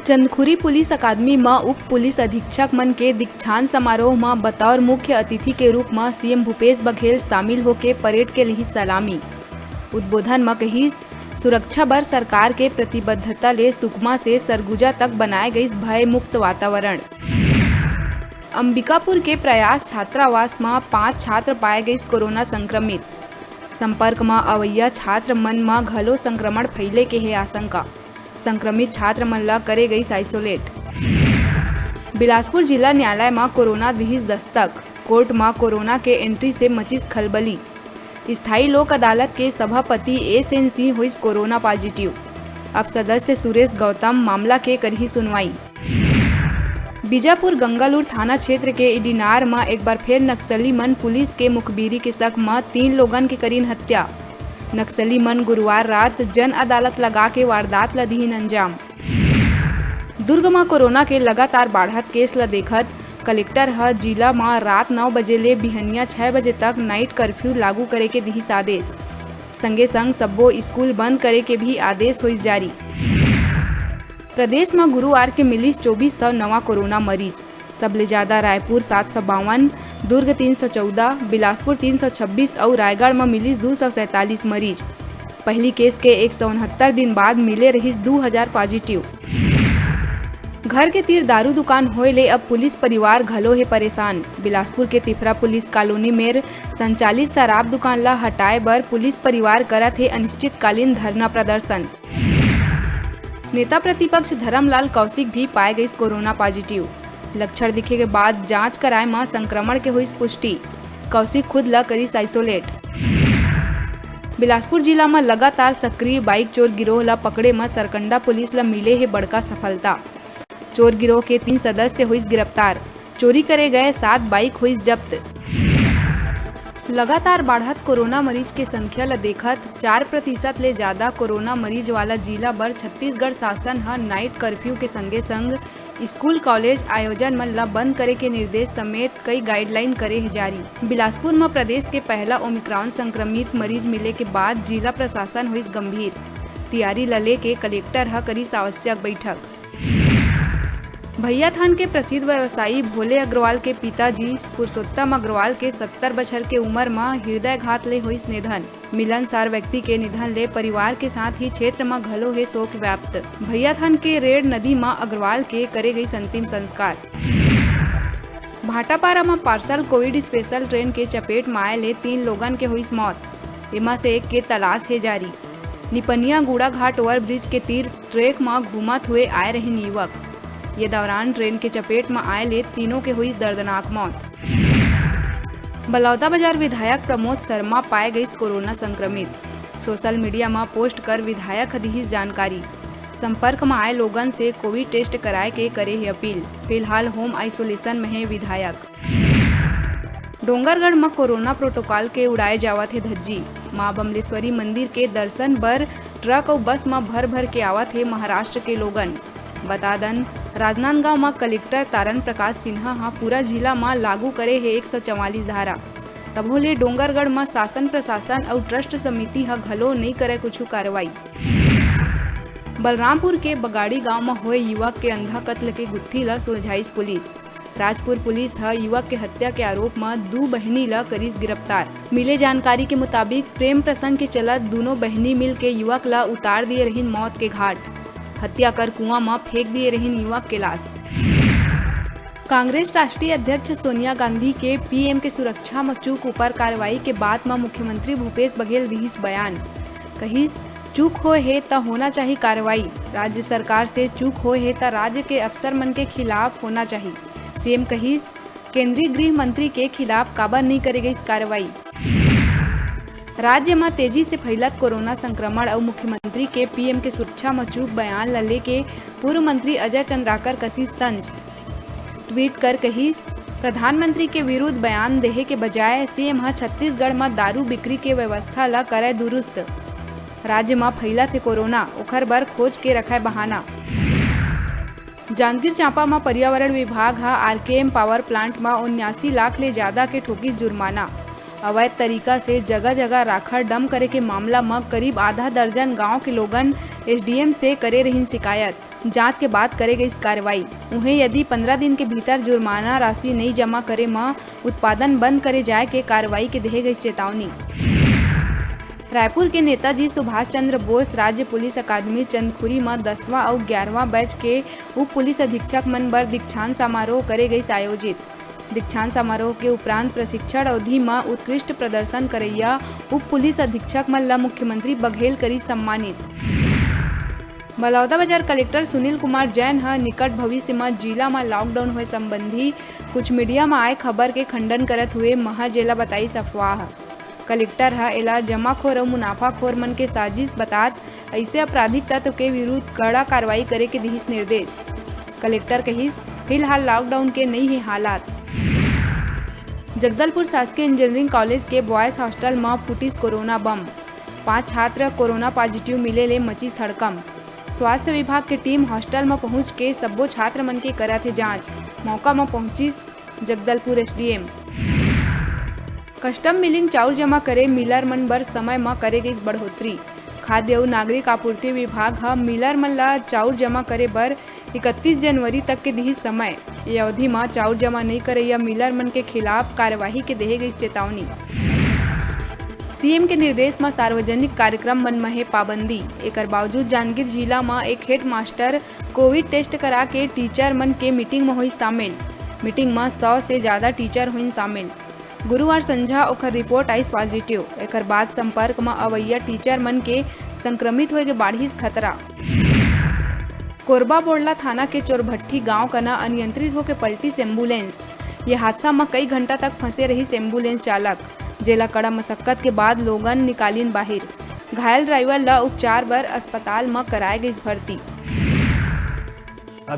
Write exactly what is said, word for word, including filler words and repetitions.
Chandkhuri police अकादमी म उप पुलिस अधीक्षक मन के दीक्षांत समारोह म बतौर मुख्य अतिथि के रूप म सीएम भूपेश बघेल शामिल होके परेड के लिही सलामी। उद्बोधन म कहिस, सुरक्षा बर सरकार के प्रतिबद्धता ले सुकमा से सरगुजा तक बनाए गइस भय मुक्त वातावरण। अंबिकापुर के प्रयास छात्रावास म पांच छात्र पाए गइस कोरोना संक्रमित। संपर्क म अवइया छात्र मन म घलो संक्रमण फैले के हे आशंका। संक्रमित छात्र मन ल करे गइस isolate। बिलासपुर जिला न्यायालय म कोरोना दिहिस दस्तक, कोर्ट म कोरोना के एंट्री से मचिस खलबली। स्थायी लोक अदालत के सभापति एस एन सिंह होइस कोरोना पॉजिटिव। अब सदस्य सुरेश गौतम मामला के करही सुनवाई। बीजापुर गंगालूर थाना क्षेत्र के इडिनार म एक बार फेर नक्सली मन पुलिस के मुखबिरी के शक म तीन लोगन के करिन हत्या। नक्सली मन गुरुवार रात जन अदालत लगा के वारदात ल दिहिन अंजाम। दुर्ग म कोरोना के लगातार बाढ़त केस ल देखत कलेक्टर ह जिला म रात नौ बजे ले बिहनिया छह बजे तक नाइट कर्फ्यू लागू करे के दिहिस आदेश। संगे संग सब्बो स्कूल बंद करे के भी आदेश होइस जारी। प्रदेश म गुरुवार के मिलिस चौबीस सौ नवा कोरोना मरीज। सबले ज्यादा रायपुर सात सौ बावन, दुर्ग तीन सौ चौदह, बिलासपुर तीन सौ छब्बीस अउ रायगढ़ म मिलिस दू सौ सैंतालीस मरीज। पहिली केस के एक सौ उनहत्तर दिन बाद मिले रहिस दू हजार पॉजिटिव। घर के तीर दारू दुकान होए ले अब पुलिस परिवार घलो हे परेशान। बिलासपुर के तिफरा पुलिस कॉलोनी मेर संचालित शराब दुकान ल हटाए बर पुलिस परिवार करत हे अनिश्चितकालीन धरना प्रदर्शन। नेता प्रतिपक्ष धरमलाल कौशिक भी पाए गइस कोरोना पॉजिटिव। लक्षण दिखे के बाद जांच कराए म संक्रमण के होइस पुष्टि। कौशिक खुद ल करिस isolate। बिलासपुर जिला म लगातार सक्रिय बाइक चोर गिरोह ल पकड़े म सरकंडा पुलिस ल मिले हे बड़का सफलता। चोर गिरोह के तीन सदस्य होइस गिरफ्तार। चोरी करे गए सात बाइक होइस जब्त। लगातार बाढ़त कोरोना मरीज के संख्या ल देखत चार प्रतिशत ले ज्यादा कोरोना मरीज वाला जिला बर छत्तीसगढ़ शासन ह नाइट कर्फ्यू के संगे संग स्कूल कॉलेज आयोजन मन ल बंद करे के निर्देश समेत कई गाइडलाइन करे हे जारी। बिलासपुर म प्रदेश के पहला ओमिक्रॉन संक्रमित मरीज मिले के बाद जिला प्रशासन होइस गंभीर। तियारी ल लेके कलेक्टर ह करिस आवश्यक बैठक। भैयाथान के प्रसिद्ध व्यवसायी भोले अग्रवाल के पिताजी पुरुषोत्तम अग्रवाल के सत्तर बछर के उमर म हृदयघात ले होइस निधन। मिलनसार व्यक्ति के निधन ले परिवार के साथ ही क्षेत्र म घलो हे शोक व्याप्त। भैयाथान के रेड़ नदी म अग्रवाल के करे गइस अंतिम संस्कार। भाटापारा म पार्सल कोविड स्पेशल ट्रेन के चपेट म आए ले तीन लोगन के होइस मौत। एमा से एक के तलाश हे जारी। निपनिया गुड़ाघाट ओवरब्रिज के तीर ट्रक म घूमत हुए आए रहिन युवक। ये दौरान ट्रेन के चपेट म आए ले तीनों के होइस दर्दनाक मौत। बलौदाबाजार विधायक प्रमोद शर्मा पाए गइस कोरोना संक्रमित। सोशल मीडिया म पोस्ट कर विधायक ह दिहिस जानकारी। संपर्क म आए लोगन से कोविड टेस्ट कराए के करे हे अपील। फिलहाल होम आइसोलेशन म हे विधायक। डोंगरगढ़ म कोरोना प्रोटोकॉल के उड़ाए जावत हे धज्जी। मां बमलेश्वरी मंदिर के दर्शन बर ट्रक अउ बस म भर भर के आवत हे महाराष्ट्र के लोगन। बता दन, राजनांदगांव म कलेक्टर तारण प्रकाश सिन्हा ह पूरा जिला म लागू करे हे एक सौ चवालीस धारा। तभो ले डोंगरगढ़ म शासन प्रशासन अउ ट्रस्ट समिति ह घलो नइ करे कुछु कार्रवाई। बलरामपुर के बगाड़ी गांव म होए युवक के अंधा कत्ल के गुत्थी ल सुलझाइस पुलिस। राजपुर पुलिस ह युवक के हत्या के आरोप म दू बहिनी ल करिस गिरफ्तार। मिले जानकारी के मुताबिक, प्रेम प्रसंग के चलत दूनों बहिनी मिल के युवक ल उतार दिए रहिन मौत के घाट। हत्या कर कुआं म फेंक दिए रहिन युवक के लाश। कांग्रेस राष्ट्रीय अध्यक्ष सोनिया गांधी के पीएम के सुरक्षा म चूक ऊपर कार्रवाई के बात म मुख्यमंत्री भूपेश बघेल दिहिस बयान। कहिस, चूक होए हे त होना चाही कार्रवाई। राज्य सरकार से चूक होए हे त राज्य के अफसर मन के खिलाफ होना चाही। सीएम कहिस, केंद्रीय गृह मंत्री के खिलाफ काबर नइ करे गइस कार्रवाई। राज्य म तेजी से फैलत कोरोना संक्रमण अउ मुख्यमंत्री के पीएम के सुरक्षा म चूक बयान ल लेके पूर्व मंत्री अजय चंद्राकर कसिस तंज। ट्वीट कर कहिस, प्रधानमंत्री के विरुद्ध बयान देहे के बजाय सीएम ह छत्तीसगढ़ म दारू बिक्री के व्यवस्था ल करय दुरुस्त। राज्य म फैलत हे कोरोना, ओखर बर खोज के रखय बहाना। जांजगीर चांपा म पर्यावरण विभाग ह आरकेएम पावर प्लांट म उन्यासी लाख ले जादा के ठोकिस जुर्माना। अवैध तरीका से जगह-जगह राखड़ डंप करे के मामला म करीब आधा दर्जन गांव के लोगन एसडीएम से करे रहिन शिकायत। जांच के बाद करे गइस कार्रवाई। उहें, यदि पंद्रह दिन के भीतर जुर्माना राशि नइ जमा करे म उत्पादन बंद करे जाय के कार्रवाई के देहे गइस चेतावनी। रायपुर के नेताजी सुभाष चंद्र बोस राज्य पुलिस अकादमी चंदखुरी म दसवां अउ ग्यारहवां बैच के उप पुलिस अधीक्षक मन बर दीक्षांत समारोह करे गइस आयोजित। दीक्षांत समारोह के उपरांत प्रशिक्षण अवधि म उत्कृष्ट प्रदर्शन करइया उप पुलिस अधीक्षक मन ल मुख्यमंत्री बघेल करिस सम्मानित। बलौदाबाजार कलेक्टर सुनील कुमार जैन ह निकट भविष्य म जिला म लॉकडाउन होए संबंधी कुछ मीडिया म आए खबर के खंडन करत हुए महज एला बताइस अफवाह। कलेक्टर ह एला जमाखोर अउ मुनाफाखोर मन के साजिश बतात अइसे आपराधिक तत्व के विरुद्ध कड़ा कार्रवाई करे के दिहिस निर्देश। कलेक्टर कहिस, फिलहाल लॉकडाउन के नइ हे हालात। जगदलपुर शासकीय इंजीनियरिंग कॉलेज के बॉयज हॉस्टल म फूटिस कोरोना बम। पांच छात्र कोरोना पॉजिटिव मिले ले मचिस हड़कंप। स्वास्थ्य विभाग के टीम हॉस्टल म पहुंच के सब्बो छात्र मन के करत हे जांच। मौका म पहुंचिस जगदलपुर एसडीएम। कस्टम मिलिंग चाउर जमा करे मिलर मन बर समय म करे गइस बढ़ोतरी। खाद्य अउ नागरिक आपूर्ति विभाग ह मिलर मन ल चाउर जमा करे बर इकतीस जनवरी तक के दिहिस समय। ये अवधि म चाउर जमा नइ करइया मिलर मन के खिलाफ कार्यवाही के देहे गइस चेतावनी। सीएम के निर्देश म सार्वजनिक कार्यक्रम मन म हे पाबंदी। एकर बावजूद जांजगीर जिला म एक हेडमास्टर कोविड टेस्ट करा के टीचर मन के मीटिंग म होइस शामिल। मीटिंग म सौ से जादा टीचर होइन शामिल। गुरुवार संझा ओखर रिपोर्ट आइस पॉजिटिव। एकर बाद संपर्क म अवइया टीचर मन के संक्रमित होए के बाढ़िस खतरा। कोरबा बोड़ला थाना के चोरभट्ठी गांव कना अनियंत्रित होके पलटिस एम्बुलेंस। ये हादसा म कई घंटा तक फंसे रहिस एम्बुलेंस चालक, जेला कड़ा मशक्कत के बाद लोगन निकालिन बाहिर। घायल ड्राइवर ल उपचार बर अस्पताल म कराए गइस भर्ती।